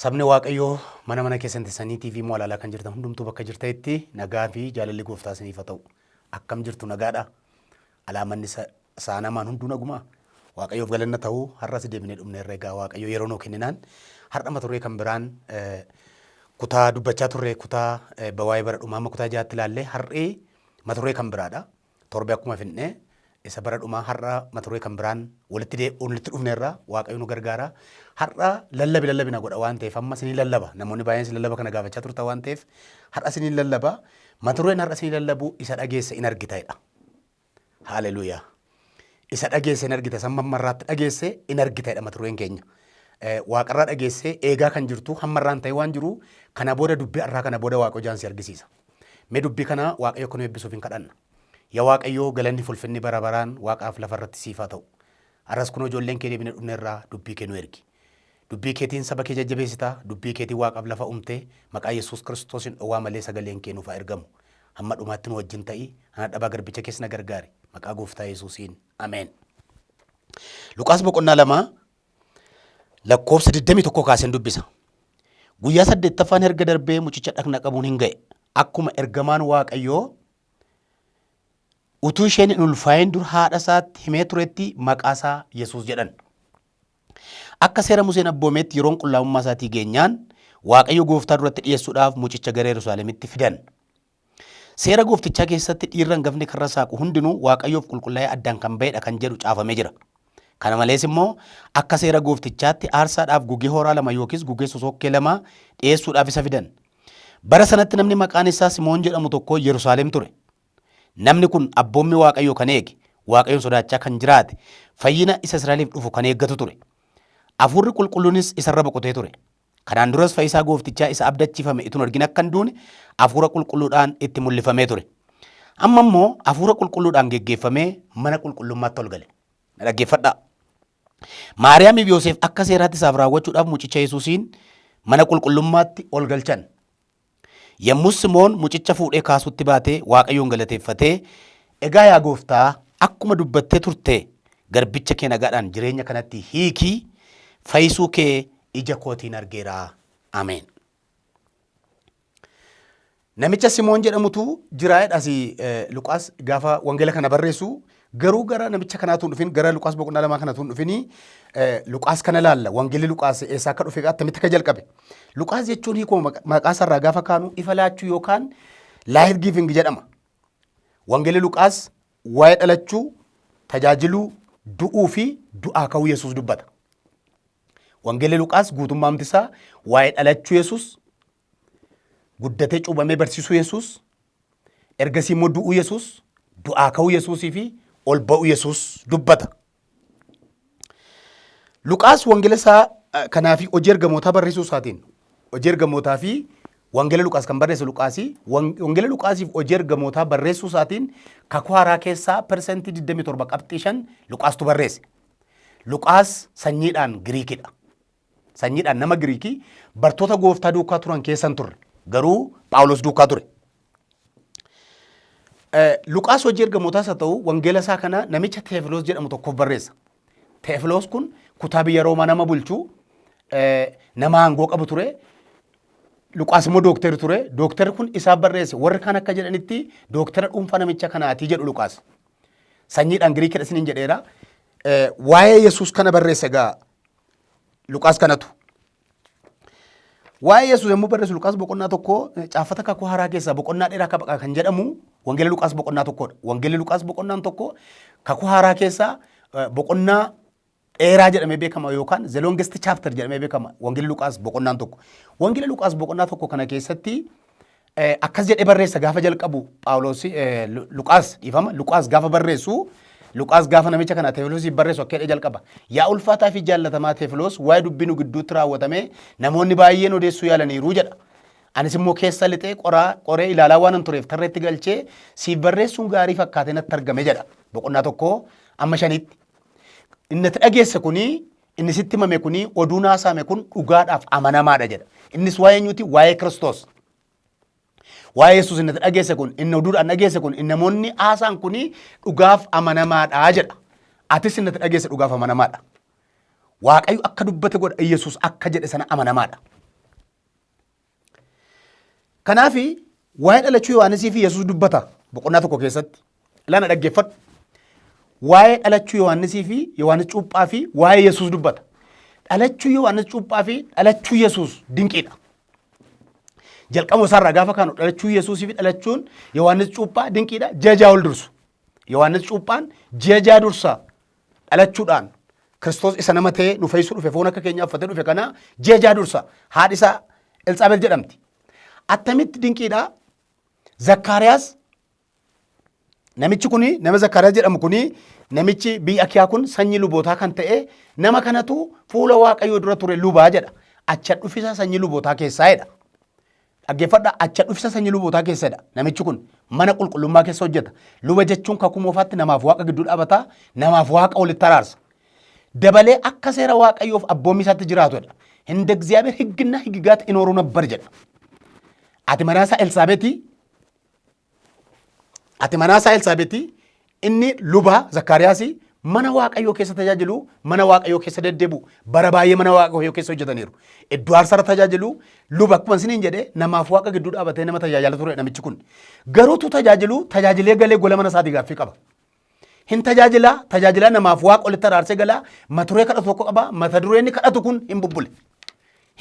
Sabni Waaqayyoo mana mana keessan teessanii TV immoo alaalaa kan jirtan hundumtuu bakka jirtanitti nagaa fi jaalalli gooftaa isiniif haa ta'u. Akkam jirtu nagaadha? Alaamanni saanamaan hunduu nagumaa? Waaqayyoof galanna ta'u har'as deebinee dhumneerra egaa Waaqayyo yeroo nuu kenninaan har'a mata duree kan biraan kutaa dubbachaa turre kutaa waa'ee bara dhumaa amma kutaa jaatti ilaallee har'i mata duree kan biraadha. Torbe akkuma finne isa bara dhumaa har'a mata duree kan biraan walitti walitti dhufneerra Waaqayyo nu gargaara. Har'a lallabi lallabi na godha waan ta'eef amma isinii lallaba. Namoonni baay'een isin lallaba kana gaafachaa turtan waan ta'eef har'a isinii lallaba. Mata dureen har'a isinii lallabu isa dhageesse in argita jedha. Haaleluuyaa. Isa dhageesse in argita, isa hamma irraatti dhageesse in argita jedha mata dureen keenya. Waaqarraa dhageessee eegaa kan jirtu hamma irraan ta'e waan jiru kana booda dubbii har'aa kana booda Waaqayyo jaan si argisiisa. Mee dubbii kana Waaqayyo akka nu eebbisuuf hin kadhanna. Yaa Waaqayyo galanni fulfinni bara baraan waaqaaf lafa irratti siif haa ta'u. Har'as kunoo ijoolleen kee deebinee dhufneerraa dubbii kee nu ergi. Dubbii keetiin saba kee jajjabeessita, dubbii keetiin waaqaaf lafa umte, maqaa Yesuus Kiristoosiin dhowwaa malee sagaleen kee nuuf haa ergamu. Hamma dhumaatti nu wajjin ta'i, ana dhabaa garbicha kees na gargaari. Maqaa gooftaa Yesuusiin. Ameen. Luqaas boqonnaa 2 lakkoofsa 21 kaaseen dubbisa. Guyyaa saddeettaffaan erga darbee mucicha dhaqna qabuun hin ga'e. Akkuma ergamaan Waaqayyoo utuu isheen hin ulfaa'in dur haadha isaatti himee turetti maqaa isaa Yesuus jedhan. Akka seera Museen abboometti yeroon qullaa'ummaa isaatii geenyaan Waaqayyo gooftaa duratti dhi'eessuudhaaf mucicha gara Yerusaalemitti fidan. Seera gooftichaa keessatti dhiirri hangafni karra saaqu hundinuu Waaqayyoof qulqullaa'ee addaan kan ba'edha kan jedhu caafamee jira. Kana malees immoo akka seera gooftichaatti aarsaadhaaf gugee horaa 2 yookiis gugee sosookkee 2 dhi'eessuudhaaf isa fidan. Bara sanatti namni maqaan isaa Simoon jedhamu tokko Yerusaalem ture. Namni kun abboommi Waaqayyoo kan eege, Waaqayyoon sodaachaa kan jiraate, fayyina isa Israa'eliif dhufu kan eeggatu ture. Hafuurri qulqulluunis isarra boqotee ture. Kanaan duras fayyisaa gooftichaa isa abdachiifame itun argin akka hin duune hafuura qulqulluudhaan itti mul'ifamee ture. Amma immoo hafuura qulqulluudhaan geggeeffamee mana qulqullummaatti ol gale. Na dhaggeeffadhaa. Maariyaamiif Yoseef akka seeraatti isaaf raawwachuudhaaf mucicha Yesuusiin mana qulqullummaatti ol galchan. Yommus Simoon mucicha fuudhee kaasuutti baatee Waaqayyoon galateeffatee, Egaa yaa gooftaa, akkuma dubbattee turte garbicha kee nagaadhaan jireenya kanatti hiiki, fayyisuu kee ija kootiin argeera. Ameen. Namicha Simoon jedhamutu jira jedha asii Luqaas gaafa wangeela kana barreessu garuu gara namicha kanaatu hin dhufin gara Luqaas boqonnaa lamaa kanatu hin dhufini Luqaas kana laalla wangeelli Luqaas eessaa akka dhufe attamitti akka jalqabe. Luqaas jechuun hiikuma maqaa isaarraa gaafa kaanu ifa laachuu yookaan light giving jedhama. Wangeelli Luqaas waa'ee dhalachuu, tajaajiluu, du'uu fi du'aa ka'uu Yesuus dubbata. Wangeelli Luqaas guutummaamti isaa waa'ee dhalachuu Yesuus, guddatee cuuphamee barsiisuu Yesuus, ergasii immoo du'uu Yesuus, du'aa ka'uu Yesuusii fi ol ba'uu Yesuus dubbata. Luqaas wangeela isaa kanaa fi hojii ergamootaa barreessuu isaatiin hojii ergamootaa fi wangeela Luqaas kan barreesse Luqaasii wangeela Luqaasiif hojii ergamootaa barreessuu isaatiin kakuu haaraa keessaa persentii 27 qabxii 5 Luqaastu barreesse. Luqaas sanyiidhaan Giriikidha. Sanyiidhaan nama Giriikii bartoota gooftaa duukaa turan keessa hin turre. Garuu Phaawulos duukaa ture. Luqaas hojii ergamootaas haa ta'u wangeela isaa kana namicha Teefiloos jedhamu tokkoof barreessa. Teefiloos kun kutaa biyya Roomaa nama bulchu nama aangoo qabu ture. Luqaas immoo dookteri ture. Dookterri kun isaaf barreesse. Warri kaan akka jedhanitti dooktera dhuunfaa namicha kanaatii jedhu Luqaas. Sanyiidhaan Giriikidha isiniin jedheera. Waa'ee Yesuus kana barreesse egaa Luqaas kanatu. Waa'ee Yesuus yommuu barreessu Luqaas boqonnaa 1 caaffata kakuu haaraa keessaa boqonnaa dheeraa kabaqa kan jedhamu Wangeela Luqaas boqonnaa tokkodha. Wangeelli Luqaas boqonnaan 1 kakuu haaraa keessaa boqonnaa dheeraa jedhamee beekama yookaan the longest chapter jedhamee beekama Wangeelli Luqaas boqonnaan 1. Wangeela Luqaas boqonnaa 1 kana keessatti akkas jedhee barreessa gaafa jalqabu Phaawulos Luqaas dhiifama Luqaas gaafa barreessu Luqaas gaafa namicha kana Teefiloosiif barreessu akka jedhee jalqaba. Yaa ulfaataa fi jaallatamaa Teefiloos waa'ee dubbii nu gidduutti raawwatame namoonni baay'een odeessuu yaalaniiru jedha. Anis immoo keessa lixee qoraa qoree ilaalaa waanan tureef tarreetti galchee siif barreessuun gaarii fakkaatee natti argame jedha. Boqonnaa 1 amma 5tti. Inni ati dhageesse kuni inni sitti himame kuni oduun haasa'ame kun dhugaadhaaf amanamaadha jedha. Innis waa'ee eenyuuti? Waa'ee Kiristoos. Waa'ee Yesuus inni ati dhageesse kun, inni oduudhaan dhageesse kun, inni namoonni haasa'an kuni dhugaaf amanamaadha jedha. Atis inni ati dhageesse dhugaaf amanamaadha. Waaqayyo akka dubbate godha, Yesuus akka jedhe sana amanamaadha. Kanaaf waa'ee dhalachuu Yohaannisii fi Yesuus dubbata boqonnaa tokko keessatti. Ilaana dhaggeeffadhu. Waa'ee dhalachuu Yohaannisii fi Yohaannis Cuuphaa fi waa'ee Yesuus dubbata. Dhalachuu Yohaannis Cuuphaa fi dhalachuu Yesuus dinqiidha. Jalqaba isaarraa gaafa kaanu dhalachuu Yesuusii fi dhalachuun Yohaannis Cuuphaa dinqiidha. Ji'a ja'a ol dursu. Yohaannis Cuuphaan ji'a ja'a dursa dhalachuudhaan Kiristoos isa nama ta'ee nu fayyisuu dhufe, foon akka keenyaa uffatee dhufe kana ji'a ja'a dursa. Haadhi isaa Elsaabet jedhamti. Attamitti dinqiidha? Zakkaariyaas namichi kuni, nama Zakkaariyaas jedhamu kuni, namichi biyya Akiyaa kun sanyii lubootaa kan ta'e, nama kanatu fuula Waaqayyoo dura ture lubaa jedha. Acha dhufisa sanyii lubootaa keessaa jedha. Dhaggeeffadha, acha dhufisa sanyii lubootaa keessadha. Namichi kun mana qulqullummaa keessa hojjeta. Luba jechuun kakuu moofaatti namaaf Waaqa gidduu dhaabata, namaaf Waaqa walitti araarsa. Dabalee akka seera Waaqayyoof abboommii isaatti jiraatudha. እንደ እግዚአብሔር ሕግና ሕግጋት ይኖሩ ነበር jedha. Ati manaasaa Elsaabetii, ati manaasaa Elsaabetii, inni luba Zakkaariyaasii mana Waaqayyoo keessa tajaajilu, mana Waaqayyoo keessa deddeebi'u, bara baay'ee mana Waaqayyoo keessa hojjetaniiru. Iddoo aarsaarra tajaajilu, luba akkuma isiniin jedhe, namaaf Waaqa gidduu dhaabatee nama tajaajila ture namichi kun. Garuutu tajaajilu tajaajilee galee gola mana isaatii gaaffii qaba. Hin tajaajila, tajaajila namaaf Waaqa walitti araarsee galaa, mata duree kadhatu tokko qaba, mata dureen inni kadhatu kun hin bubbule.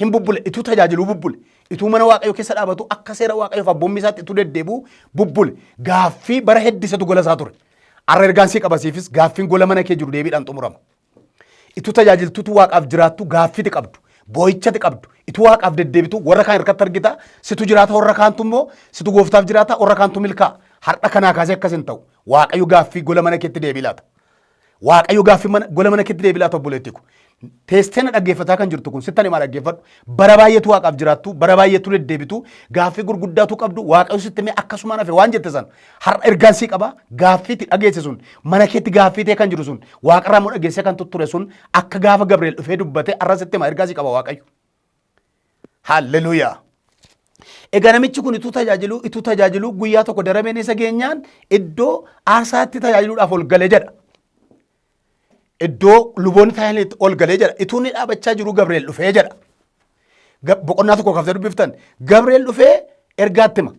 Hin bubbule, ituu tajaajiluu bubbule. Ituu mana Waaqayyoo keessa dhaabatu, akka seera Waaqayyoof abboommii isaatti ituu deddeebi'u bubbule. Gaaffii bara heddisatu gola isaa ture. Arra ergaan sii qabasiifis gaaffiin gola mana kee jiru deebiidhaan xumurama. Ituu tajaajiltuutu Waaqaaf jiraattu gaaffiti qabdu. Boo'ichati qabdu. Ituu Waaqaaf deddeebitu warra kaan harkatti argita. Situ jiraata, warra kaantu immoo situ gooftaaf jiraata, warra kaantu milkaa'a. Har'a kanaa kaasee akkas hin ta'u. Waaqayyo gaaffii gola mana keetti deebii laata. Waaqayyo gaaffii mana gola mana keetti deebii laata, obboleetti ko. Teessee na dhaggeeffataa kan jirtu kun sittan himaa, dhaggeeffadhu. Bara baay'eetu Waaqaaf jiraattu, bara baay'eetu deddeebitu, gaaffii gurguddaatu qabdu, Waaqayyo sitti himee akkasumaan hafe waan jette sana. Har'a ergaan sii qaba, gaaffii itti dhageesse sun, mana keetti gaaffii ta'e kan jiru sun, Waaqarraa immoo dhageessee kan tutture sun, akka gaafa Gabriel dhufee dubbate har'a sitti hima, ergaa sii qaba Waaqayyo. Halleluuyaa. Egaa namichi kun ituu tajaajilu guyyaa tokko darabeen isa geenyaan iddoo aarsaatti tajaajiluudhaaf ol gale jedha. Iddoo luboonni tajaajilanitti ol galee jedha. Ituu inni dhaabachaa jiru Gabriel dhufee jedha. Boqonnaa tokko kaftee dubbiftan. Gabriel dhufee ergaatti hima.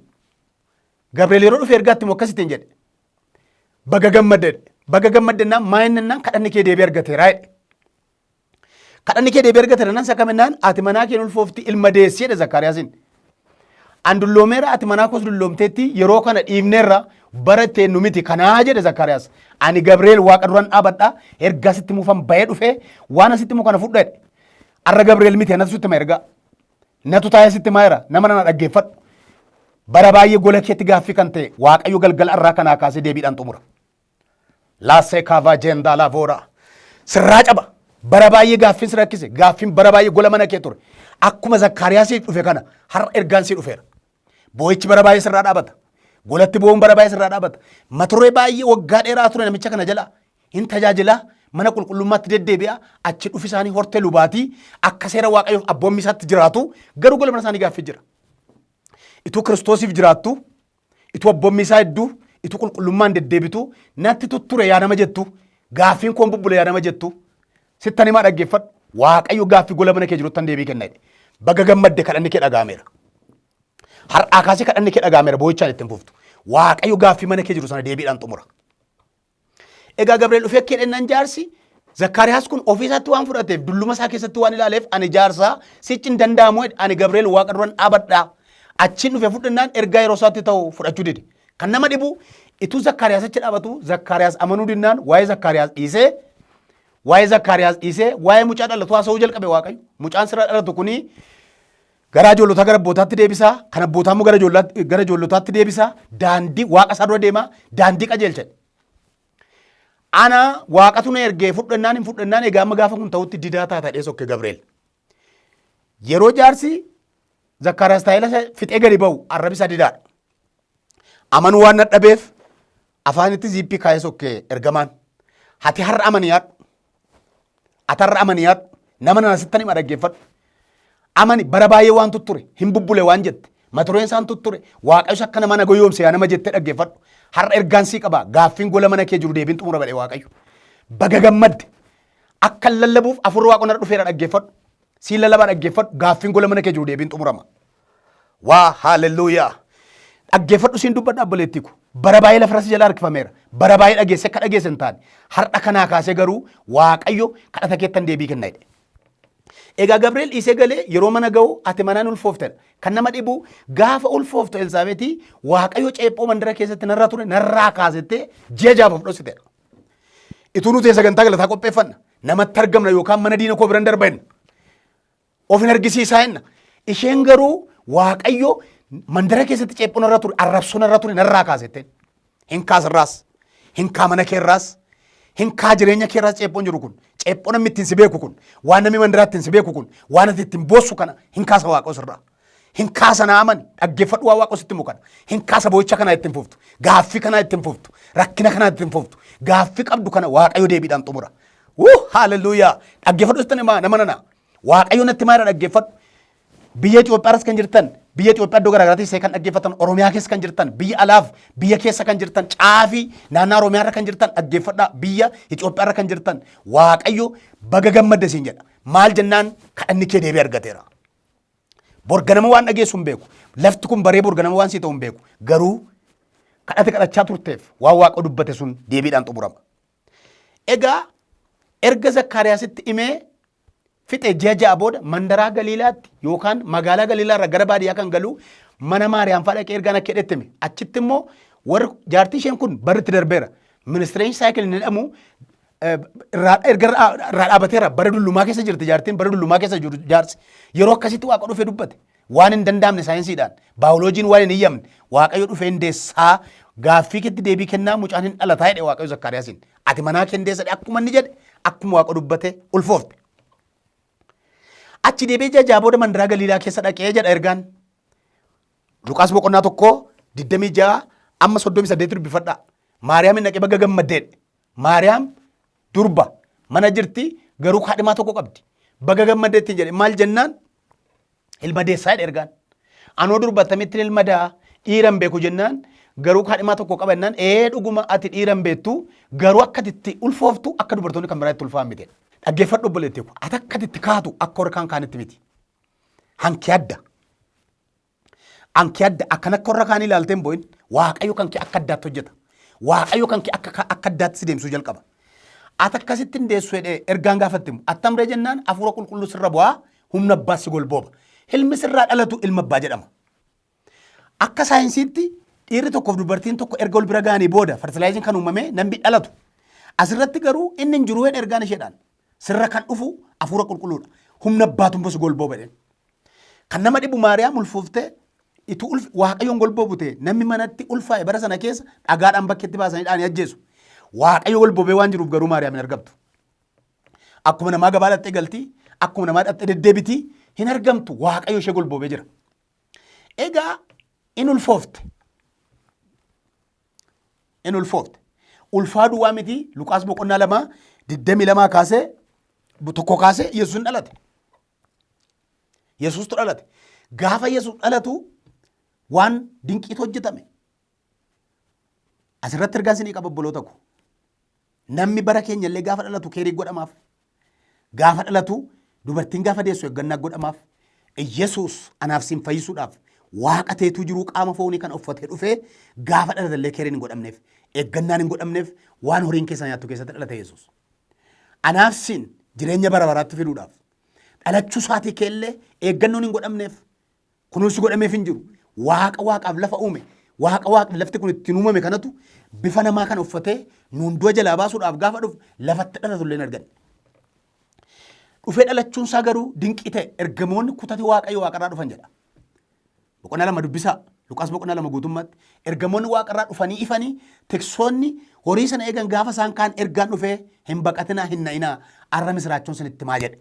Gabriel yeroo dhufee ergaatti himu akkasittiin jedhe. Baga gammadde jedhe. Baga gammadde naan maa inni naan kadhanni kee deebii argateera jedhe. Kadhanni kee deebii argateera naan sakaminnaan ati manaa kee ulfoofti, ilma deessi jedhe Zakkaariyaasiin. An dulloomeera, ati manaa koos dulloomteetti, yeroo kana dhiifneerra, bara ittiin nu miti kanaa jedhe Zakkaariyaas. Ani Gabriel Waaqa duran dhaabadha, ergaa sitti muufan bahee dhufee waan asitti himu kana fudhu jedhe. Arra Gabriel miti, anatu sitti hima ergaa. Natu taa'ee sitti himaa jira, nama nana dhaggeeffadhu. Bara baay'ee gola keetti gaaffii kan ta'e Waaqayyo galgala irraa kanaa kaasee deebiidhaan xumura. Laassee kaavaa jeendaa laavoora. Sirraa caba. Bara baay'ee gaaffiin si rakkise. Gaaffiin bara baay'ee gola mana kee ture. Akkuma Zakkaariyaasiif dhufe kana har'a ergaan sii dhufeera. Boo'ichi bara baay'ee sirraa dhaabata. Golatti boo'uun bara baay'ee sirraa dhaabata. Mata duree baay'ee waggaa dheeraa ture namicha kana jala. Hin tajaajilaa, mana qulqullummaatti deddeebi'a, achi dhufi isaanii hortee lubaatii, akka seera Waaqayyoof abboommii isaatti jiraatu, garuu gola mana isaanii gaaffii jira. Ituu Kiristoosiif jiraattu, ituu abboommii isaa hedduu, ituu qulqullummaan deddeebitu, natti tutture yaa nama jettu, gaaffiin koon bubbule yaa nama jettu, sittan himaa, dhaggeeffadhu. Waaqayyo gaaffii gola mana kee jiruttan deebii kenna jedhe. Baga gammadde, kadhanni kee dhaga'ameera. Har'aa kaasee kadhanni kee dhaga'ameera, boo'ichaan ittiin fuftu. Waaqayyo gaaffii mana kee jiru sana deebiidhaan xumura. Egaa Gabriel dhufee akka jedhennaan jaarsi Zakkaariyaas kun ofii isaatti waan fudhateef, dulluma isaa keessatti waan ilaaleef, ani jaarsaa sichi hin danda'amu jedhe, ani Gabriel Waaqa duran dhaabadha. Achiin dhufe fudhannaan ergaa yeroo isaatti ta'u fudhachuu dide. Kan nama dhibu ituu Zakkaariyaas achi dhaabatu Zakkaariyaas amanuu dinnaan waa'ee Zakkaariyaas dhiisee waa'ee mucaa dhalatu haasa'uu jalqabe Waaqayyo. Mucaan sirra dhalatu kuni garaa ijoollotaa gara abbootaatti deebisaa, kan abbootaa immoo gara ijoollotaatti deebisaa, daandii Waaqa isaa dura deemaa, daandii qajeelcha. Ana Waaqatu na ergee fudhannaan hin fudhannaan egaa amma gaafa kun ta'utti didaa taata dhee sokke Gabriel. Yeroo jaarsi Zakkaariyaas taa'ela fixee gadi ba'u arrabi isaa didaadha. Amanuu waan dadhabeef afaanitti ziippii kaayee sokkee ergamaan. Hati har'a amani yaadhu. Ati har'a amani yaadhu. Nama nana sittan hima, dhaggeeffadhu. Amani, bara baay'ee waan tutture hin bubbule waan jette. Mata dureen isaan tutture Waaqayyo akka nama na goyoomse yaa nama jettee, dhaggeeffadhu. Har'a ergaan sii qaba, gaaffiin gola mana kee jiru deebiin xumura badhe Waaqayyo. Baga gammadde. Akka lallabuuf afurri Waaqonni irra dhufeera, dhaggeeffadhu. Sii lallabaa, dhaggeeffadhu, gaaffiin gola mana kee jiru deebiin xumurama. Waa haalelluuyaa. Dhaggeeffadhu siin dubbadha obboleettii ko. Bara baay'ee lafarra si jala harkifameera. Bara baay'ee dhageesse akka dhageesse hin taane. Har'a kanaa kaasee garuu Waaqayyo kadhata keettan deebii kenna jedhe. Egaa Gabriel dhiisee galee yeroo mana ga'u ati manaan ulfooftedha. Kan nama dhibu gaafa ulfooftu Elsaabeetii Waaqayyo ceephoo mandara keessatti narra ture narraa kaasettee ji'a jaaf of dhoksitedha. Ituu nuti sagantaa galataa qopheeffanna. Namatti argamna yookaan mana diina koo biran darba jenna. Of hin argisiisaa jenna. Isheen garuu Waaqayyo mandara keessatti ceephoo narra ture arrabsoo narra ture narraa kaasetteen. Hin kaasirraas, hin kaa mana keerraas, hin kaa jireenya keerraas ceephoon jiru kun, ceephoo namni ittiin si beeku kun, waan namni mandaraa ittiin si beeku kun, waan ati ittiin boossu kana hin kaasa Waaqayyo sirraa. Hin kaasa naa amani, dhaggeeffadhu waa Waaqayyo sitti himu kana. Hin kaasa boo'icha kanaa ittiin fuftu, gaaffii kanaa ittiin fuftu, rakkina kanaa ittiin fuftu, gaaffii qabdu kana Waaqayyo deebiidhaan xumura. Wuu haalelluuyaa! Dhaggeeffadhu sitti himaa nama nana. Waaqayyo natti himaa jira dhaggeeffadhu. Biyya Itoophiyaarras kan jirtan, biyya Itoophiyaa iddoo garaagaraa teessee kan dhaggeeffatan, Oromiyaa keessa kan jirtan, biyya alaaf biyya keessa kan jirtan, caafii naannaa Oromiyaarra kan jirtan dhaggeeffadhaa, biyya Itoophiyaarra kan jirtan Waaqayyo baga gammadde siin jedha. Maal jennaan kadhanni kee deebii argateera. Bor ganama waan dhageessu hin beeku. Lafti kun baree bor ganama waan sii ta'u hin beeku. Garuu kadhate kadhachaa turteef waan Waaqa dubbate sun deebiidhaan xumurama. Egaa erga Zakkaariyaasitti himee fixe ji'a 6 booda mandaraa Galiilaatti yookaan magaalaa Galiilaa irraa gara baadiyyaa kan galu mana Maariyaam fa'aa dhaqee ergaan akka jedhetti hime. Achitti immoo warri jaartii isheen kun barri itti darbeera. Ministireen saayikil inni jedhamu irraa erga irraa dhaabateera bara dullumaa keessa jirti jaartiin bara dullumaa keessa jiru jaarsi. Yeroo akkasitti waaqa dhufee dubbate. Waan hin danda'amne saayinsiidhaan baayoloojiin waan hin iyyamne Waaqayyo dhufee hin deessaa gaaffii keetti deebii kennaa mucaan hin dhalataa jedhe Waaqayyo Zakkaariyaasiin. Ati manaa kee hin deessa jedhe akkuma inni jedhe akkuma Waaqa dubbate ulfoofte. Achi deebi'ee ji'a 6 booda mandaraa Galiilaa keessa dhaqee jedha ergaan. Luqaas boqonnaa 1 26 amma 38 dubbifadhaa. Maariyaamin dhaqee baga gammaddee jedhe. Maariyaam durba mana jirti garuu kaadhimaa tokko qabdi. Baga gammadde ittiin jedhe maal jennaan ilma deessaa jedhe ergaan. Anoo durba akkamittiin ilma da'a dhiira hin beeku jennaan garuu kaadhimaa tokko qaba jennaan ee dhuguma ati dhiira hin beektu garuu akka ati itti ulfooftu akka dubartoonni kan biraa itti ulfaa'an miti. Dhaggeeffadhu obboleettii koo ati akka ati itti kaatu akka warra kaan kaanitti miti. Hanki adda. Anki adda akkan akka warra kaanii ilaaltee hin boo'in. Waaqayyo kan kee akka addaatti hojjeta. Waaqayyo kan kee akka akka addaatti si deemsuu jalqaba. Ati akkasitti hin deessu jedhee ergaan gaafatti himu. Attam ree jennaan hafuura qulqulluu sirra bu'aa humna abbaa si golbooba. Ilmi sirraa dhalatu ilma abbaa jedhama. Akka saayinsiitti dhiirri tokkoof dubartiin tokko erga wal bira ga'anii booda fertilaayiziin kan uumamee namni dhalatu. Asirratti garuu inni hin jiru jedhe ergaan isheedhaan. Sirra kan dhufu hafuura qulqulluudha. Humna abbaatu si golbooba jedheen. Kan nama dhibu Maariyaam ulfooftee ituu ulf Waaqayyoon golboo bute namni manatti ulfaa'e bara sana keessa dhagaadhaan bakkeetti baasanii dhaanii ajjeesu. Waaqayyo golboobee waan jiruuf garuu Maariyaam hin argamtu. Akkuma namaa gabaa dhaqxee galti, akkuma namaa dhaqxee deddeebiti hin argamtu Waaqayyo ishee golboobee jira. Egaa in ulfoofte. In ulfoofte. Ulfaa duwwaa miti Luqaas boqonnaa 2 22 kaasee 1 kaasee Yesuus hin dhalate. Yesuustu dhalate. Gaafa Yesuus dhalatu waan dinqiitu hojjetame. Asirratti ergaan isinii qaba obboloota ko. Namni bara keenya illee gaafa dhalatu keerii godhamaaf. Gaafa dhalatu dubartiin gaafa deessu eeggannaa godhamaaf. Yesuus anaaf siin fayyisuudhaaf waaqa teetuu jiruu qaama foonii kan uffatee dhufee gaafa dhalate illee keeriin hin godhamneef eeggannaan hin godhamneef waan horiin keessa nyaattu keessatti dhalate Yesuus. Anaaf siin jireenya bara baraatti fiduudhaaf dhalachuu isaatii keellee eeggannoon hin godhamneef kunuunsi godhameef hin jiru. Waaqa waaqaaf lafa uume waaqa waaqni lafti kun ittiin uumame kanatu bifa namaa kana uffatee nuun du'a jalaa baasuudhaaf gaafa dhufu lafatti dhalatu illee hin arganne. Dhufee dhalachuun isaa garuu dinqii ta'e ergamoonni kutati waaqayyo waaqarraa dhufan jedha. Boqonnaa 2 dubbisaa. Luqaas boqonnaa 2 guutummaatti. Ergamoonni waaqarraa dhufanii ifanii tiksoonni horii sana eegan gaafa isaan kaan ergaan dhufee hin baqatinaa hin na'inaa arra misiraachoon isinitti himaa jedhe.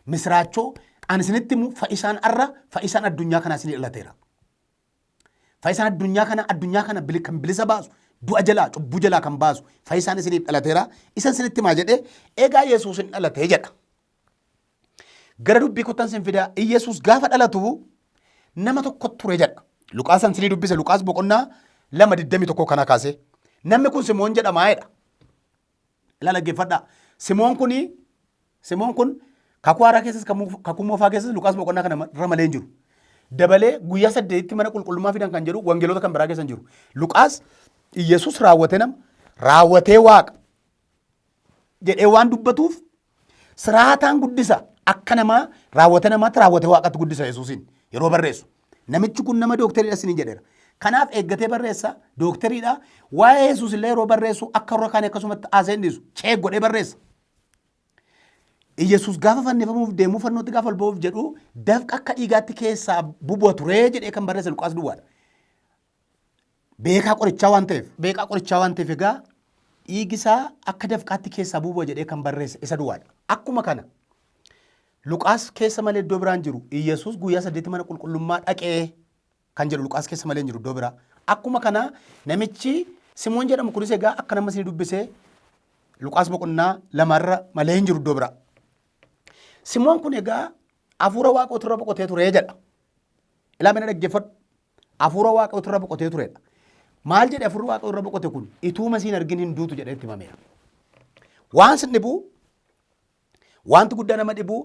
Misiraachoo ani isinitti himu fa'isaan arra fa'isaan addunyaa kanaa isinii dhalateera. Fayyisaan addunyaa kana addunyaa kana kan bilisa baasu du'a jalaa cubbuu jalaa kan baasu fayyisaan isiniif dhalateera isa isinitti himaa jedhee egaa Yesuus hin dhalatee jedha. Gara dubbii kottan sin fidaa Iyyasuus gaafa dhalatu nama tokko ture jedha. Luqaas an sinii dubbise Luqaas boqonnaa 2 21 kana kaasee. Namni kun Simoon jedhamaa jedha. Ilaa dhaggeeffadhaa. Simoon kuni Simoon kun kakuu haaraa keessas kakuu moofaa keessas Luqaas boqonnaa kana irra malee hin jiru. Dabalee guyyaa saddeetitti mana qulqullummaa fidan kan jedhu wangeelota kan biraa keessa hin jiru. Luqaas Iyyasuus raawwatee nama raawwatee waaqa jedhee waan dubbatuuf siraataan guddisa akka namaa raawwate namaatti raawwate waaqatti guddisa Yesuusiin yeroo barreessu. Namichi kun nama dookteriidha isiniin jedheera. Kanaaf eeggatee barreessa dookteriidha. Waa'ee Yesuus illee yeroo barreessu akka warra kaanii akkasumatti haasa'ee hin dhiisu. Cheek godhee barreessa. Yesuus gaafa fannifamuuf deemuu fannootti gaafa ol ba'uuf jedhu dafqa akka dhiigaatti keessaa bubbu'a turee jedhee kan barreesse Luqaas duwwaadha. Beekaa qorichaa waan ta'eef, beekaa qorichaa waan ta'eef egaa dhiigi isaa akka dafqaatti keessaa bubu'a jedhee kan barreesse isa duwwaadha. Akkuma kana Luqaas keessa malee iddoo biraan jiru Iyyasuus guyyaa saddeetti mana qulqullummaa dhaqee kan jedhu Luqaas keessa malee hin jiru iddoo biraa. Akkuma kana namichi Simoon jedhamu kunis egaa akka nama isin dubbisee Luqaas boqonnaa lamarra malee hin jiru iddoo biraa. Simoon kun egaa hafuura waaqootu irra boqotee ture jedha. Ilaa mina dhaggeeffadhu. Hafuura Waaqayyootu irra boqotee turedha. Maal jedhe hafuurri Waaqayyoo irra boqote kun ituu masiin argin hin duutu jedhee itti himameera. Waan sin dhibu wanti guddaa nama dhibu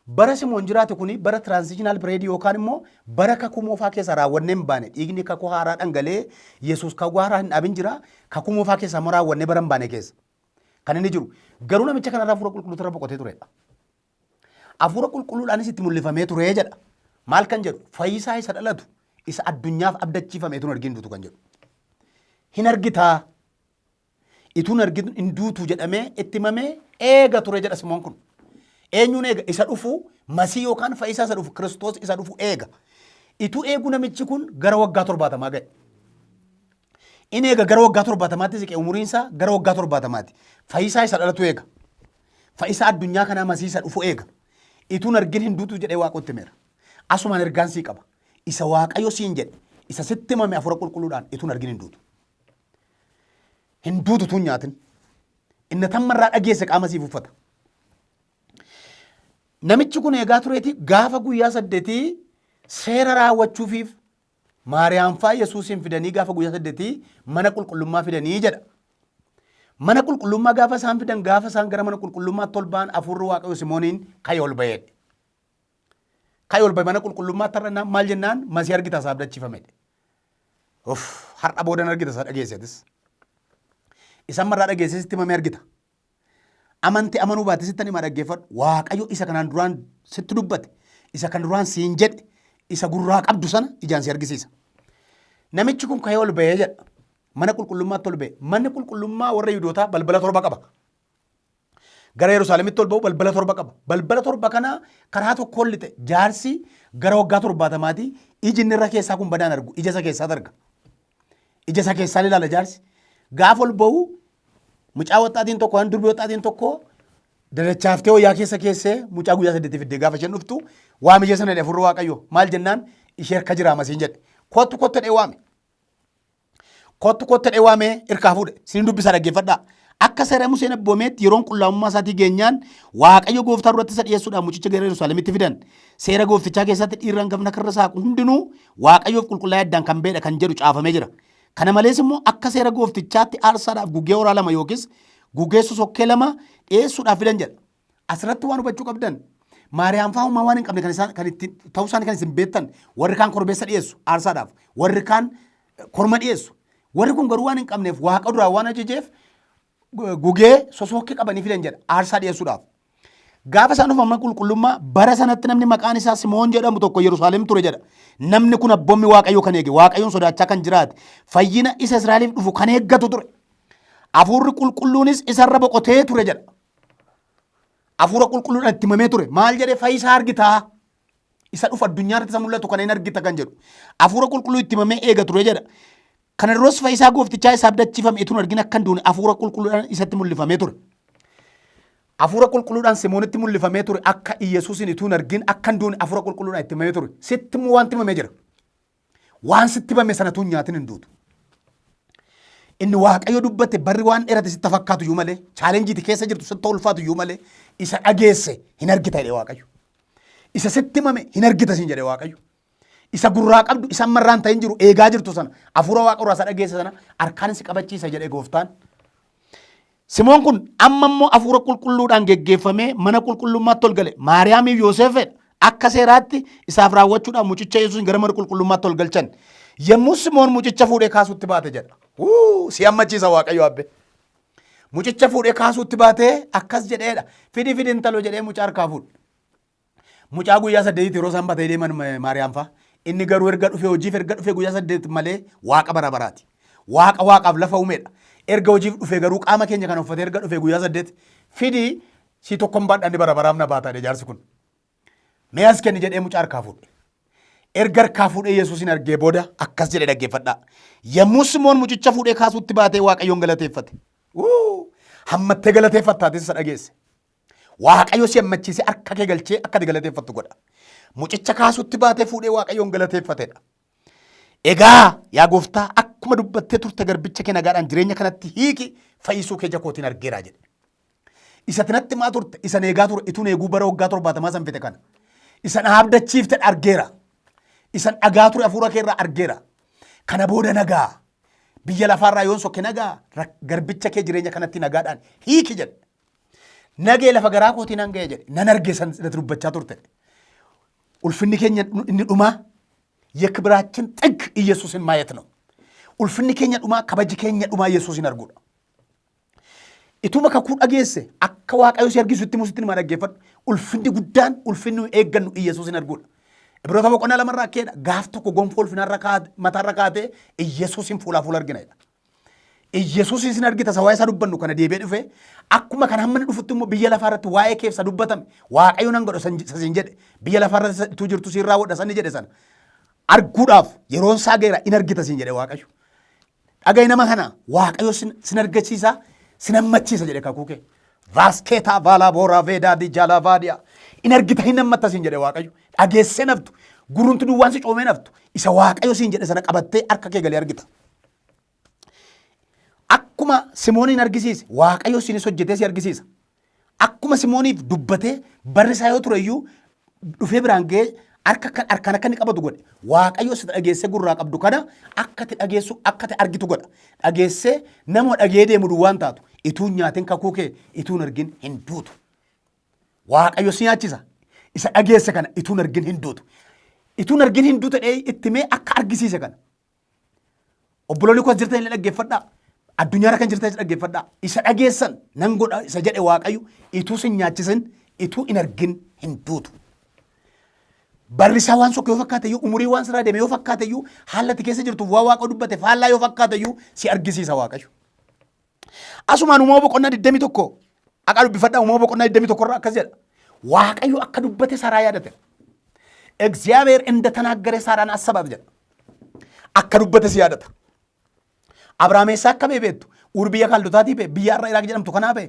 bara Simoon jiraate kuni bara transitional period yookaan immoo bara kakuu moofaa keessa raawwannee hin baane dhiigni kakuu haaraa dhangalee Yesuus kakuu haaraa hin dhaabin jira kakuu moofaa keessa immoo raawwannee bara hin baane keessa kan inni jiru garuu namicha kanarraa hafuura qulqulluutu irra boqotee turedha. Hafuura qulqulluudhaanis itti mul'ifamee ture jedha. Maal kan jedhu? Fayyisaa isa dhalatu isa addunyaaf abdachiifame ituun argin duutu kan jedhu. Hin argitaa ituun argin hin duutu jedhamee itti himamee eega ture jedha Simoon kun. Eenyuun eega? Isa dhufu Masii yookaan fayyisaa isa dhufu Kiristoos isa dhufu eega. Ituu eegu namichi kun gara waggaa 70 ga'e. Inni eega gara waggaa 70tti siqe umuriin isaa gara waggaa 70ti. Fayyisaa isa dhalatu eega. Fayyisaa addunyaa kanaa masii isa dhufu eega. Ituun argin hin duutu jedhee waaqotti himeera. Asumaan ergaan sii qaba. Isa Waaqayyo siin jedhe, isa sitti himame hafuura qulqulluudhaan ituun argin hin duutu. Hin duutu tun nyaatin. Inni tammarraa dhageesse qaama siif uffata. Namichi kun eegaa tureeti gaafa guyyaa saddeetii seera raawwachuufiif Maariyaam faa Yesuusiin fidanii gaafa guyyaa saddeetii mana qulqullummaa fidanii jedha. Mana qulqullummaa gaafa isaan fidan gaafa isaan gara mana qulqullummaatti ol ba'an hafuurri Waaqayyo Simooniin ka'ee ol ba'ee. Ka'ee ol ba'e mana qulqullummaatti har'a maal jennaan masii argita isaa abdachiifamedha. Uff har'a boodan argita isaa dhageessetis. Isan marraa dhageessee sitti himamee argita. Amante amanuu baate sittan himaa dhaggeeffadhu. Waaqayyo isa kanaan duraan sitti dubbate, isa kan duraan siin jedhe, isa gurraa qabdu sana ijaan si argisiisa. Namichi kun ka'ee ol ba'ee jedha. Mana qulqullummaatti ol ba'e. Manni qulqullummaa warra Yihuudootaa balbala torba qaba. Gara Yerusaalemitti ol ba'u balbala torba qaba. Balbala torba kana karaa tokkoon lixe jaarsi gara waggaa 70ti iji inni irra keessaa kun badaan argu ija isa keessaa arga. Ija isa keessaan ilaala jaarsi. Gaafa ol ba'u mucaa waxxaatiin tokko waan durbi waxxaatiin tokko dadachaaftee wayyaa keessa keessee mucaa guyyaa saddeetii fiddee gaafa isheen dhuftu waami ishee sana jedhe hafuurri Waaqayyoo maal jennaan ishee harka jiraa masiin jedhe kottu kottu jedhee waame. Kottu kottu jedhee waamee irkaa fuudhe sinin dubbisaa dhaggeeffadhaa. Akka seera Museen abboomeetti yeroon qullaa'ummaa isaatii geenyaan Waaqayyo gooftaa duratti isa dhiyeessuudhaaf mucicha gara Yerusaalemitti fidan. Seera gooftichaa keessatti dhiirri hangafni karra saaqu hundinuu Waaqayyoof qulqullaa'ee addaan kan ba'edha kan jedhu caafamee jira. Kana malees immoo akka seera gooftichaatti aarsaadhaaf gugee horaa lama yookiis gugee sosokkee lama dhiyeessuudhaaf fidan jedha. Asirratti waan hubachuu qabdan Maariyaam fa'aa homaa waan hin qabne kan isaan kan ittiin ta'uu isaanii kan isin beektan warri kaan korbeessa dhiyeessu aarsaadhaaf warri kaan korma dhiyeessu warri kun garuu waan hin qabneef waaqa duraa waan ajajeef gugee sosokkee qabanii fidan jedha aarsaa dhiyeessuudhaaf. Gaafa isaan dhufan mana qulqullummaa bara sanatti namni maqaan isaa Simoon jedhamu tokko Yerusaalem ture jedha. Namni kun abboommi Waaqayyoo kan eege, Waaqayyoon sodaachaa kan jiraate, fayyina isa Israa'eliif dhufu kan eeggatu ture. Hafuurri qulqulluunis isarra boqotee ture jedha. Hafuura qulqulluudhaan itti himamee ture. Maal jedhee fayyisaa argitaa? Isa dhufu addunyaa irratti isa mul'atu kana hin argita kan jedhu. Hafuura qulqulluu itti himamee eega ture jedha. Kana duras fayyisaa gooftichaa isa abdachiifame ituun argin akka hin duune hafuura qulqulluudhaan isatti mul'ifamee ture. Hafuura qulqulluudhaan Simoonitti mul'ifamee ture akka Iyyasuusin ituun argin akka hin duune hafuura qulqulluudhaan itti himamee ture. Sitti immoo wanti himamee jira. Waan sitti himame sana tuun nyaatin hin duutu. Inni Waaqayyo dubbate barri waan dheerate sitti fakkaatu iyyuu malee chaalenjiiti keessa jirtu sitti ulfaatu iyyuu malee isa dhageesse hin argita jedhe Waaqayyo. Isa sitti himame hin argita siin jedhe Waaqayyo. Isa gurraa qabdu isa amma irraan ta'in jiru eegaa jirtu sana hafuura waaqa irraa isa dhageesse sana harkaan si qabachiisa jedhe gooftaan. Simoon kun amma immoo hafuura qulqulluudhaan geggeeffamee mana qulqullummaatti ol gale. Maariyaamiif Yooseefedha. Akka seeraatti isaaf raawwachuudhaaf mucicha Yesuusin gara mana qulqullummaatti ol galchan. Yommuu Simoon mucicha fuudhee kaasuutti baate jedha. Wuu, si hammachiisa Waaqayyo abbe. Mucicha fuudhee kaasuutti baatee akkas jedheedha. Fidi fidi intalo jedhee mucaa harkaa fuudhe. Mucaa guyyaa 8 yeroo isaan batee deeman Maariyaam fa'a. Inni garuu erga dhufee hojiif erga dhufee guyyaa 8 malee Waaqa bara baraati. Waaqa Waaqaaf lafa uumeedha. Erga hojiif dhufee garuu qaama keenya kana uffatee erga dhufee guyyaa 8 fidi si tokkon baadha inni bara baraaf na baata jedhe jaarsi kun. Mee as kenni jedhee mucaa harkaa fuudhe. Erga harkaa fuudhee Yesuusin argee booda akkas jedhe dhaggeeffadhaa. Yommuu Simoon mucicha fuudhee kaasuutti baatee Waaqayyoon galateeffate. Wuu! Hammattee galateeffattaatis isa dhageesse. Waaqayyo si hammachiisee harka kee galchee akka ati galateeffattu godha. Mucicha kaasutti baatee fuudhee Waaqayyoon galateeffatedha. Egaa yaa gooftaa akkuma dubbattee turte garbicha kee nagaadhaan jireenya kanatti hiiki fayyisuu kee ija kootiin argeera jedhe. Isa tinatti maa turte isan eegaa ture ituun eeguu bara waggaa 70 san fite kana. Isan abdachiifte argeera. Isan dhagaa ture hafuura kee irraa argeera. Kana booda nagaa. Biyya lafaarraa yoon sokke nagaa garbicha kee jireenya kanatti nagaadhaan hiiki jedhe. Nagee lafa garaa kootii nan ga'e jedhe. Nan arge san irratti dubbachaa turte. Ulfinni keenya inni dhumaa የክብራችን ጥግ ኢየሱስን ማየት ነው። Ulfinni keenya dhumaa kabaji keenya dhumaa Yesuusin arguudha. Ituma kakuu dhageesse akka Waaqayyo si argisu itti musitti nima dhaggeeffadhu. Ulfinni guddaan ulfinni nu eeggannu Iyesuusin arguudha. Ibroota boqonnaa lamarraa akkeedha. Gaaf tokko gonfoo ulfinarra kaate mataarra kaatee Iyesuusin fuulaa fuula argina jedha. Iyesuusin sin argita isa waa'ee isaa dubbannu kana deebi'ee dhufe akkuma kana hamma inni dhufutti immoo biyya lafaa irratti waa'ee keef isa dubbatame Waaqayyo nan godha isa siin jedhe biyya lafaa irratti utuu jirtu siin raawwadha sanni jedhe sana arguudhaaf yeroon isaa ga'eera in argita siin jedhe Waaqayyo. Dhaga'i nama kana Waaqayyo sin argachiisa sin hammachiisa jedhe kakuu kee. Vaaskeetaa vaalaa booraa veedaa di jaalaa vaadiyaa in argita hin hammatta siin jedhe Waaqayyo. Dhageessee naftu gurrumti duwwaan si coomee naftu isa Waaqayyo siin jedhe sana qabattee harka kee galee argita. Akkuma Simooniin argisiise Waaqayyo isinis hojjetee si argisiisa. Akkuma Simooniif dubbatee barri isaa yoo ture iyyuu dhufee biraan ga'ee harka akka harkaan akka inni qabatu godhe. Waaqayyo si dhageessee gurraa qabdu kana akka ati dhageessu akka ati argitu godha. Dhageessee nama dhagee deemu duwwaan taatu ituu hin nyaatin kakuu kee ituu hin argin hin duutu. Waaqayyo si nyaachisa. Isa dhageesse kana ituu hin argin hin duutu. Ituu hin argin hin duutu jedhee itti mee akka argisiise kana. Obboloonni koo as jirtan illee dhaggeeffadhaa. Addunyaarra kan jirtanis dhaggeeffadhaa. Isa dhageessan nan godha isa jedhe Waaqayyo ituu sin nyaachisin ituu hin argin hin duutu. Barri isaa waan sokke yoo fakkaate iyyuu umurii waan sirraa deeme yoo fakkaate iyyuu haala ati keessa jirtuuf waan Waaqa dubbate faallaa yoo fakkaate iyyuu si argisiisa Waaqayyo. Asumaan uumama boqonnaa 21 aqaa dubbifadhaa uumama boqonnaa 21 irraa akkas jedha. Waaqayyo akka dubbate Saaraa yaadate. እግዚአብሔር እንደተናገረ ሳራን አሰባት jedha. Akka dubbate si yaadata. Abrahaam eessaa akka ba'e beektu? Uur biyya Kaldotaatii ba'e, biyya har'a Iraaq jedhamtu kanaa ba'e.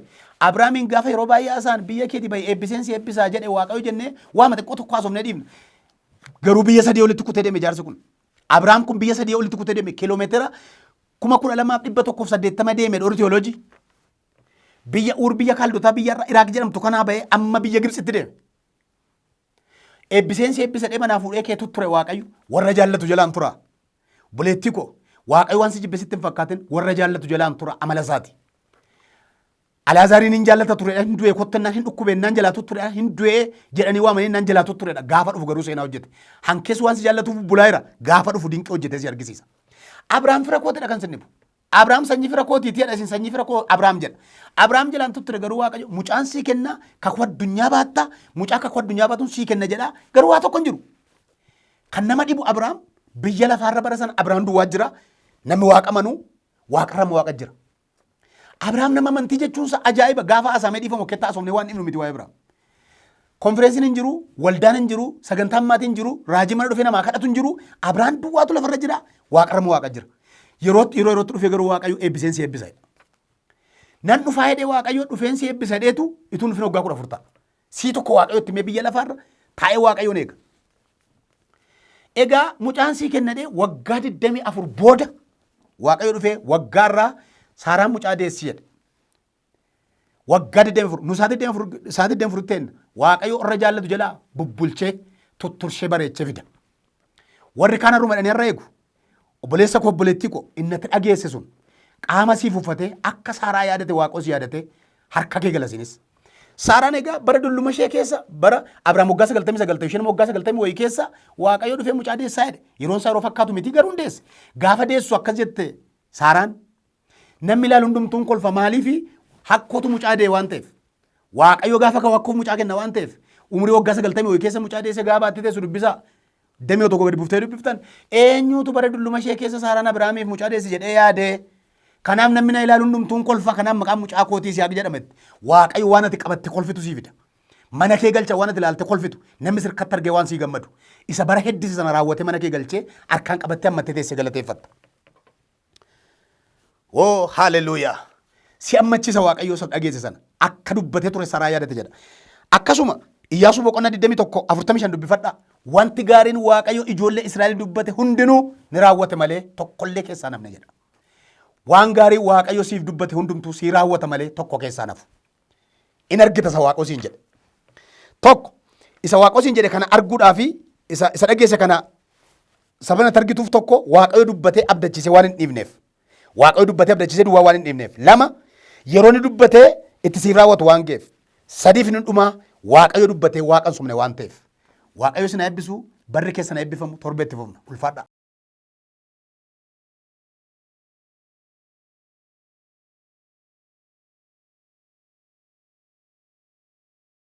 Abrahaamiin gaafa yeroo baay'ee haasa'an biyya keetii ba'e eebbiseen si eebbisaa jedhe Waaqayyo jennee waama xiqqoo tokko haasofnee dhiifna. Garuu biyya sadii olitti kutee deeme jaarsi kun. Abrahaam kun biyya sadii olitti kutee deeme kiiloomeetira 12,180 deeme dhoori teoloojii. Biyya Uur biyya Kaldotaa biyya har'a Iraaq jedhamtu kanaa ba'e amma biyya Gibxitti deeme. Eebbiseen si eebbisa jedhee manaa fuudhee kee ture Waaqayyo warra jaallatu jalaan tura. Buleettii koo Waaqayyo waan si jibbe sitti hin fakkaatin warra jaallatu jalaan tura amala isaati. Alaazaariin hin jaallata turedha hin du'e kottannaan hin dhukkubennaan jalaa tutturedha hin du'e jedhanii waamanii naan jalaa tutturedha gaafa dhufu garuu seenaa hojjete. Hankees waan si jaallatuuf bulaa jira gaafa dhufu dinqii hojjetee si argisiisa. Abrahaam fira kootidha kan sinnibu. Abrahaam sanyii fira kootiiti jedha isin sanyii fira koo Abrahaam jedha. Abrahaam jalaan tutture garuu Waaqayyo mucaan sii kenna kakuu addunyaa baatta mucaa kakuu addunyaa baatuun sii kenna jedha garuu waa tokko hin jiru. Kan nama dhibu Abrahaam biyya lafaarra bara sana Abrahaam duwwaa jira namni waaqa manuu waaqarra waaqa jira. Abrahaam nama amantii jechuun isaa ajaa'iba gaafa haasa'amee dhiifamu keetta haasofnee waan dhibnu miti waa'ee Abrahaam. Konfirensiin hin jiru, waldaan hin jiru, sagantaan maatii hin jiru, raajii mana dhufee namaa kadhatu hin jiru. Abrahaam duwwaatu lafarra jira, waaqarra immoo waaqa jira. Yerootti yeroo yerootti dhufee garuu Waaqayyo eebbiseen si eebbisa jedha. Nan dhufaa jedhee Waaqayyo dhufeen si eebbisa jedheetu ituun dhufin waggaa 14 ta'a. Sii tokko Waaqayyo itti himee biyya lafaarra taa'ee Waaqayyoon eega. Egaa mucaan sii kennadhee waggaa 24 booda Waaqayyo dhufee waggaarraa Saaraan mucaa deessi jedhe. Waggaa 24 nu isaa 24 isaa 24 teenna Waaqayyo irra jaallatu jalaa bubbulchee tutturshee bareechee fida. Warri kaan har'uma dhanii har'a eegu. Obboleessa koo obboleettii koo inni ati dhageesse sun qaama siif uffatee akka Saaraa yaadate Waaqoo si yaadate harka kee gala sinis. Saaraan egaa bara dulluma ishee keessa, bara Abrahaam waggaa 99 ta'e, isheen waggaa 90 wayii keessa Waaqayyo dhufee mucaa deessaa jedhe. Yeroon isaa yeroo fakkaatu miti, garuu hin deesse. Gaafa deessu akkas jette Saaraan. Namni ilaalu hundumtuun kolfa. Maaliifi? Hakkootu mucaa dee waan ta'eef. Waaqayyo gaafa ka'u hakkoof mucaa kenna waan ta'eef. Umurii waggaa 90 wayii keessa mucaa deesse gaafa baattee teessu dubbisaa. Damee tokko gadi buuftee dubbiftan. Eenyuutu bara dulluma ishee keessa Saaraan Abrahaamiif mucaa deesse jedhee yaade? Kanaaf namni na ilaalu hundumtuun kolfa. Kanaaf maqaan mucaa kootii Yisihaaq jedhametti. Waaqayyo waan ati qabatte kolfitu sii fida. Mana kee galcha waan ati ilaalte kolfitu. Namni sirkatti argee waan sii gammadu. Isa bara heddise sana raawwatee mana kee galchee harkaan qabattee hammattee teessee galateeffatta. Oo haleluuyaa. Si ammachiisa Waaqayyoo isa dhageesse sana. Akka dubbatee ture saraa yaadate jedha. Akkasuma Iyyaasuu boqonnaa 21 45 dubbifadhaa. Wanti gaariin Waaqayyo ijoollee Israa'el dubbate hundinuu ni raawwate malee tokkollee keessaa nafne jedha. Waan gaarii Waaqayyo siif dubbate hundumtuu sii raawwata malee tokko keessaa nafu. In argita isa Waaqoo siin jedhe. Tokko isa Waaqoo siin jedhe kana arguudhaafi isa dhageesse kana sabana argituuf, tokko, Waaqayyo dubbatee abdachiisee waan hin dhiifneef. Waaqayyo dubbatee abdachiisee duwwaa waan hin dhiifneef. Lama, yeroo inni dubbatee itti siif raawwatu waan ga'eef. Sadiif inni dhumaa, Waaqayyo dubbatee Waaqa hin sobne waan ta'eef. Waaqayyo isin haa eebbisu, barri keessan haa eebbifamu, torbeetti fufna. Ulfaadhaa.